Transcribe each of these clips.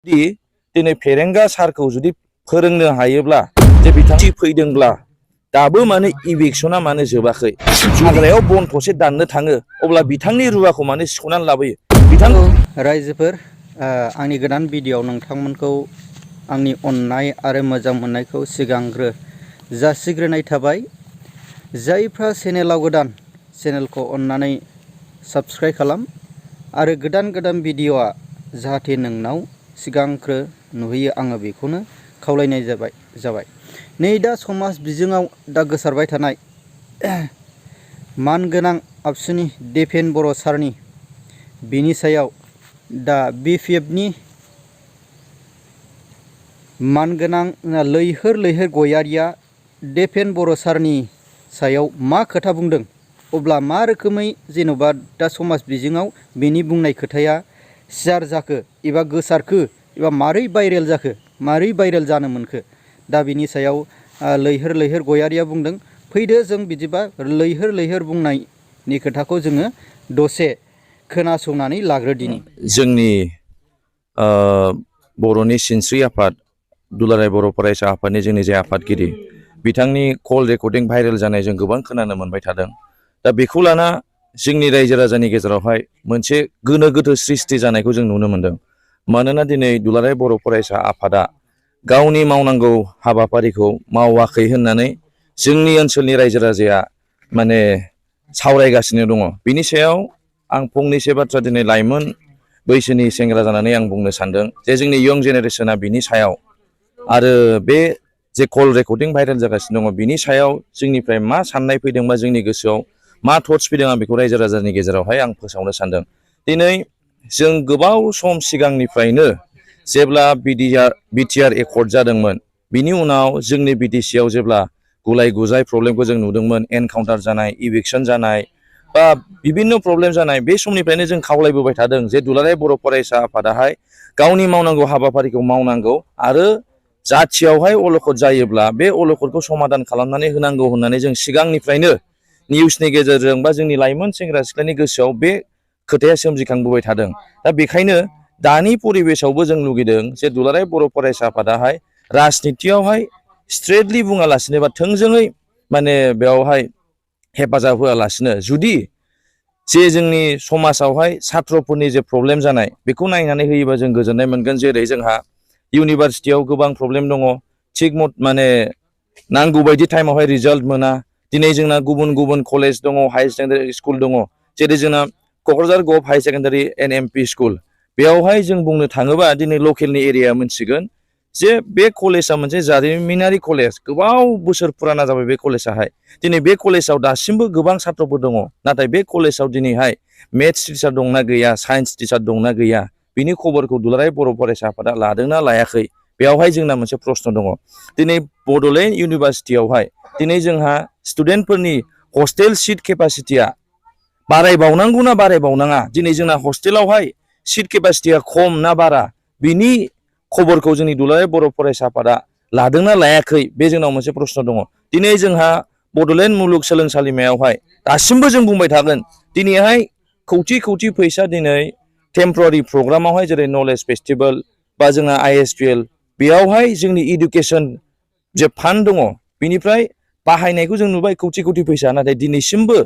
दि दिनै फेरेंगा सारखौ जुदि फोरोंनो हायोब्ला जे बिथांखि फैदोंब्ला दाबो माने इभिक्सना माने जोबाखै हाग्रायाव बन थसे दाननो थाङो अब्ला बिथांनि रुवाखौ माने सिख'नानै लाबोयो बिथां रायजोफोर आंनि गोदान भिडिअ'आव नोंथांमोनखौ आंनि अननाय आरो मोजां मोननायखौ सिगांग्रो जासिग्रोनाय थाबाय जायफ्रा चेनेलाव गोदान चेनेलखौ अननानै साबस्क्राइब खालाम आरो गोदान भिडिअ'आ जाहाथे नोंनाव सिगांग्रो नुहैयो आङो बेखौनो खावलायनाय जाबाय नै दा समाज बिजोङाव दा गोसारबाय थानाय मानगोनां आबसुनि देपेन बर' सारनि बिनि सायाव दा BPFनि मानगोनां लैहोर गयारिया देपेन बर' सारनि सायाव मा खोथा बुंदों अब्ला मा रोखोमै जेन'बा दा समाज बिजोङाव बेनि बुंनाय खोथाया शेयार जाखो एबा गोसारखो एबा मारै भाइरेल जाखो मारै भाइरेल जानो मोनखो दा बिनि सायाव लैहोर गयारिया बुंदों फैदो जों बिदिबा लैहोर बुंनायनि खोथाखौ जोङो दसे खोनासंनानै लाग्रोदिनि जोंनि बर'नि सिनस्रि आफाद दुलाराय बर' फरायसा आफादनि जोंनि जे आफादगिरि बिथांनि कल रेकर्डिं भाइरेल जानाय जों गोबां खोनानो मोनबाय थादों दा बेखौ लाना जोंनि रायजो राजानि गेजेरावहाय मोनसे गोनो गोथो सृष्टि जानायखौ जों नुनो मोनदों मानोना दिनै दुलाराय बर' फरायसा आफादा गावनि मावनांगौ हाबाफारिखौ मावाखै होननानै जोंनि ओनसोलनि रायजो राजाया माने सावरायगासिनो दङ बिनि सायाव आं फंनैसो बाथ्रा दिनै लाइमोन बैसोनि सेंग्रा जानानै आं बुंनो सानदों जे जोंनि यं जेनेरेसना बिनि सायाव आरो बे जे कल रेकर्डिं भाइरेल जागासिनो दङ बिनि सायाव जोंनिफ्राय मा साननाय फैदों बा जोंनि गोसोआव मा थट्स फैदों आं बेखौ रायजो राजानि गेजेरावहाय आं फोसावनो सानदों दिनै जों गोबाव सम सिगांनिफ्रायनो जेब्ला BTR एकर्ड जादोंमोन बिनि उनाव जोंनि BTCआव जेब्ला गुलाय गुजाय प्रब्लेमखौ जों नुदोंमोन एनकाउन्टार जानाय इभिक्सन जानाय बा बिभिन्न प्रब्लेम जानाय बे समनिफ्रायनो जों खावलायबोबाय थादों जे दुलाराय बर' फरायसा आफादाहाय गावनि मावनांगौ हाबाफारिखौ मावनांगौ आरो जाथियावहाय अलखद जायोब्ला बे अलखदखौ समाधान खालामनानै होनांगौ होननानै जों सिगांनिफ्रायनो निउसनि गेजेरजों बा जोंनि लाइमोन सेंग्रा सिख्लानि गोसोआव बे खोथाया सोमजिखांबोबाय थादों दा बेखायनो दानि परिबेसावबो जों लुगैदों जे दुलाराय बर' फरायसा आफादाहाय राजनितियावहाय स्ट्रेटलि बुङालासिनो बा थोंजोङै माने बेवहाय हेफाजाब होआलासिनो जुदि जे जोंनि समाजावहाय सात्रफोरनि जे प्रब्लेम जानाय बेखौ नायनानै होयोबा जों गोजोननाय मोनगोन जेरै जोंहा इउनिभारसिटियाव गोबां प्रब्लेम दङ थिग माने नांगौ बायदि टाइमावहाय रिजाल्ट मोना दिनै जोंना गुबुन कलेज दङ हायार सेकेन्डारि स्कुल दङ जेरै जोंना Kokrajhar गभ higher secondary NMP school बेयावहाय जों बुंनो थाङोबा दिनै लकेलनि एरिया मोनसिगोन जे बे कलेजआ मोनसे जारिमिनारि कलेज गोबाव बोसोर फुराना जाबाय बे कलेजआहाय दिनै बे कलेजाव दासिमबो गोबां सात्रफोर दङ नाथाय बे कलेजाव दिनैहाय मेथ्स टिचार दंना गैया साइन्स टिचार दंना गैया बिनि खबरखौ दुलाराय बर' फरायसा आफादा लादोंना लायाखै बेयावहाय जोंना मोनसे प्रश्न दङ दिनै बड'लेण्ड इउनिभारसिटियावहाय दिनै जोंहा स्टुडेन्टफोरनि हस्टेल सिट केपासिटिया बारायबावनांगौ ना बारायबावनाङा दिनै जोंना हस्टेलावहाय सिट केपासिटिया खम ना बारा बिनि खबरखौ जोंनि दुलाराय बर' फरायसा आफादा लादोंना लायाखै बे जोंनाव मोनसे प्रश्न दङ दिनै जोंहा बड'लेण्ड मुलुगसोलोंसालिमायावहाय दासिमबो जों बुंबाय थागोन दिनैहाय खौथि फैसा दिनै टेम्परारि प्रग्रामावहाय जेरै नलेज फेस्टिभेल बा जोंहा ISPL बेयावहाय जोंनि इडुकेसन जे फान्ड दङ बिनिफ्राय बाहायनायखौ जों नुबाय खौथि फैसा नाथाय दिनैसिमबो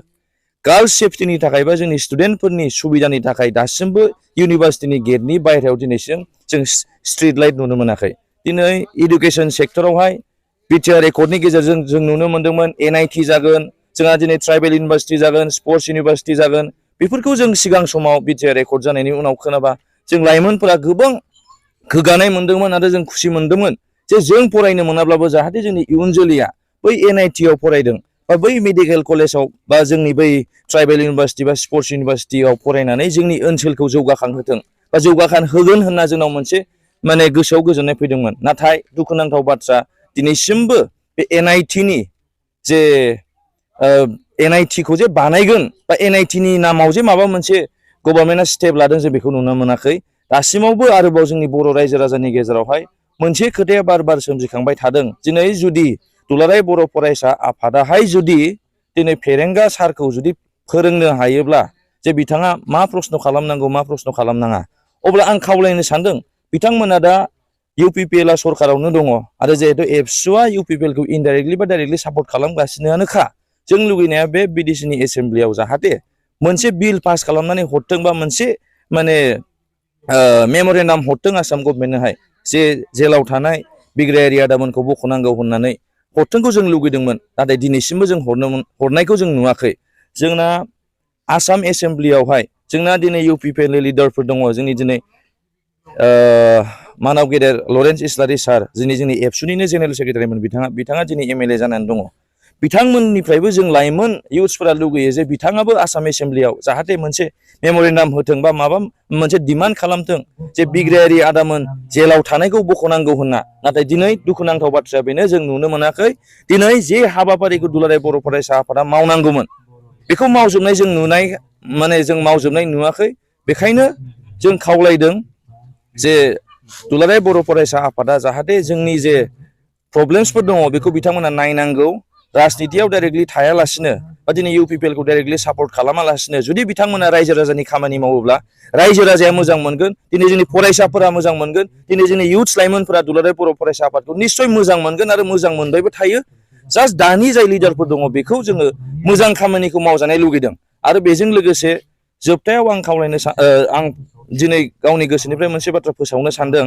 गार्लस सेफटिनि थाखाय बा जोंनि स्टुडेन्टफोरनि सुबिदानि थाखाय दासिमबो इउनिभारसिटिनि गेटनि बायहेरायाव दिनैसिम जों स्ट्रिट लाइट नुनो मोनाखै दिनै इडुकेसन सेक्टरावहाय BTR एकर्डनि गेजेरजों जों नुनो मोन्दोंमोन NIT जागोन जोंहा दिनै ट्राइबेल इउनिभारसिटि जागोन स्पर्ट्स इउनिभारसिटि जागोन बेफोरखौ जों सिगां समाव BTR एकर्ड जानायनि उनाव खोनाबा जों लाइमोनफोरा गोबां गोगानाय मोनदोंमोन आरो जों खुसि मोनदोंमोन जे जों फरायनो मोनाब्लाबो जाहाथे जोंनि इयुन जोलैया बै NIT आव फरायदों बा बै मेडिकेल कलेजाव बा जोंनि बै ट्राइबेल इउनिभारसिटि बा स्पर्ट्स इउनिभारसिटियाव फरायनानै जोंनि ओनसोलखौ जौगाखांहोथों बा जौगाखांहोगोन होनना जोंनाव मोनसे माने गोसोआव गोजोननाय फैदोंमोन नाथाय दुखुनांथाव बाथ्रा दिनैसिमबो बे NITनि जे NIT खौ जे बानायगोन बा NIT नि नामाव जे माबा मोनसे गभर्नमेन्टआ स्टेप लादों जों बेखौ नुनो मोनाखै दासिमावबो आरोबाव जोंनि बर' रायजो राजानि गेजेरावहाय मोनसे खोथाया बार सोमजिखांबाय थादों दिनै जुदि दुलाराय बर' फरायसा आफादाहाय जुदि दिनै फेरेंगा सारखौ जुदि फोरोंनो हायोब्ला जे बिथाङा मा प्रश्न खालामनांगौ मा प्रश्न खालामनाङा अब्ला आं खावलायनो सानदों बिथांमोना दा इउपिपिएलआ सरकारावनो दङ आरो जिहेतु एबसुआ इउपिपिएलखौ इनडाइरेक्टलि बा डाइरेक्टलि सापर्ट खालामगासिनोआनोखा। जों लुगैनाया बे बिटिसिनि एसेम्ब्लियाव जाहाथे मोनसे बिल पास खालामनानै हरथों बा मोनसे माने मेम'रेन्डाम हरथों आसाम गभर्नमेन्टनोहाय जे जेलाव थानाय बिग्रायारि आदामोनखौ बख'नांगौ होननानै हरथोंखौ जों लुगैदोंमोन, नाथाय दिनैसिमबो जों हरनायखौ जों नुवाखै। जोंना आसाम एसेम्ब्लियावहाय जोंना दिनै इउपिपिएलनि लिडारफोर दङ। जोंनि दिनै मानाव गेदेर लरेन्स इस्लारि सार जोंनि एबसुनिनो जेनेरेल सेक्रेटारिमोन, बिथाङा दिनै एमएलए जानानै दङ। बिथांमोननिफ्रायबो जों लाइमोन इउथ्सफोरा लुगैयो जे बिथाङाबो आसाम एसेम्ब्लियाव जाहाथे मोनसे मेम'रेन्डाम होथों बा माबा मोनसे डिमान्ड खालामथों जे बिग्रायारि आदामोन जेलाव थानायखौ बख'नांगौ होनना। नाथाय दिनै दुखुनांथाव बाथ्राया बेनो जों नुनो मोनाखै दिनै जे हाबाफारिखौ दुलाराय बर' फरायसा आफादा मावनांगौमोन बेखौ मावजोबनाय जों मावजोबनाय नुवाखै। बेखायनो जों खावलायदों जे दुलाराय बर' फरायसा आफादा जाहाथे जोंनि जे प्रब्लेम्सफोर दङ बेखौ बिथांमोना नायनांगौ, राजनितियाव डाइरेक्टलि थायालासिनो बा दिनै इउपिपिएलखौ डाइरेक्टलि सापर्ट खालामालासिनो जुदि बिथांमोना रायजो राजानि खामानि मावोब्ला रायजो राजाया मोजां मोनगोन, दिनै जोंनि फरायसाफोरा मोजां मोनगोन, दिनै जोंनि इउथ्स लाइमोनफोरा दुलाराय बर' फरायसा आफादखौ निस्सय मोजां मोनगोन आरो मोजां मोनबायबो थायो। जास्ट दानि जाय लिडारफोर दङ बेखौ जोङो मोजां खामानिखौ मावजानाय लुगैदों। आरो बेजों लोगोसे जोबथायाव आं दिनै गावनि गोसोनिफ्राय मोनसे बाथ्रा फोसावनो सानदों।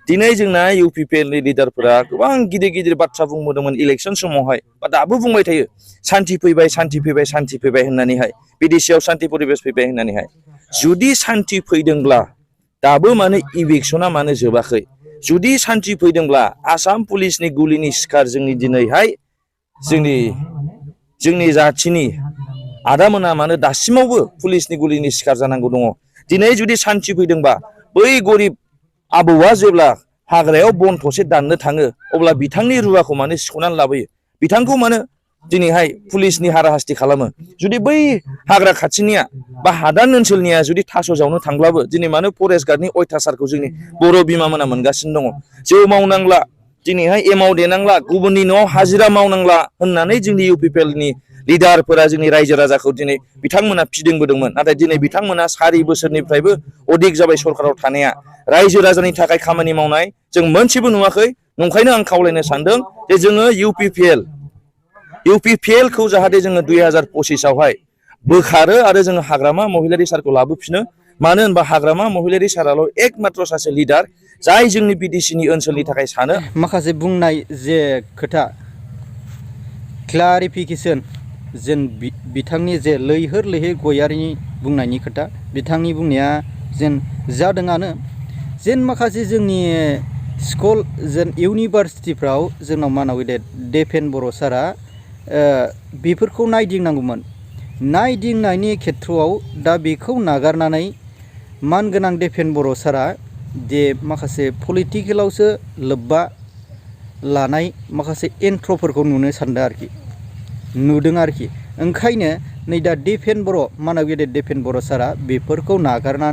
दिनै जोंना इउपिपिएलनि लिडारफोरा गोबां गिदिर गिदिर बाथ्रा बुंबोदोंमोन इलेक्सन समावहाय, बा दाबो बुंबाय थायो सान्थि फैबाय सान्थि फैबाय सान्थि फैबाय होननानैहाय, बिटिसिआव सान्थि परिबेस फैबाय होननानैहाय। जुदि सान्थि फैदोंब्ला दाबो मानो इभिक्सना मानो जोबाखै? जुदि सान्थि फैदोंब्ला आसाम पुलिसनि गुलिनि शिकार जोंनि दिनैहाय जोंनि जाथिनि आदामोना मानो दासिमावबो पुलिसनि गुलिनि शिकार जानांगौ दङ? दिनै जुदि सान्थि फैदोंबा बै गरिब आबौआ जेब्ला हाग्रायाव बन थसे दाननो थाङो अब्ला बिथांनि रुवाखौ मानो सिख'नानै लाबोयो? बिथांखौ मानो दिनैहाय पुलिसनि हाराहास्ति खालामो? जुदि बै हाग्रा खाथिनिया बा हादान ओनसोलनिया जुदि थास' जावनो थांब्लाबो दिनै मानो फरेस्ट गार्डनि अयथासारखौ जोंनि बर' बिमामोना मोनगासिनो दङ? जौ मावनांला, दिनैहाय एमाव देनांला, गुबुननि न'आव हाजिरा मावनांला होननानै जोंनि इउपिपिएलनि लिडारफोरा जोंनि रायजो राजाखौ दिनै बिथांमोना फिदिंबोदोंमोन। नाथाय दिनै बिथांमोना 4 बोसोरनिफ्रायबो अधिक जाबाय सरकाराव थानाया, रायजो राजानि थाखाय खामानि मावनाय जों मोनसेबो नुवाखै। नंखायनो आं खावलायनो सानदों जे जोङो इउपिपिएलखौ जाहाथे जोङो 2025आवहाय बोखारो आरो जोङो हाग्रामा महिलारि सारखौ लाबोफिनो। मानो होनबा हाग्रामा महिलारि साराल' एकमात्र सासे लिडार जाय जोंनि बिटिसिनि ओनसोलनि थाखाय सानो। माखासे बुंनाय जे खोथा क्लारिफिकेसन जों बिथांनि जे लैहोर गयारिनि बुंनायनि खोथा, बिथांनि बुंनाया जेन जादोंआनो। जेन माखासे जोंनि स्कुल जेन इउनिभारसिटिफ्राव जोंनाव मानाव गेदेर देपेन बर' सारा बेफोरखौ नायदिंनांगौमोन। नायदिंनायनि खेथ्रआव दा बेखौ नागारनानै मानगोनां देपेन बर' सारा जे माखासे पलिटिकेलावसो लोब्बा लानाय माखासे एन्ट्रफोरखौ नुदों आरोखि। ओंखायनो नै दा देपेन बर' मानाव गेदेर देपेन बर' सारा बेफोरखौ नागारनानै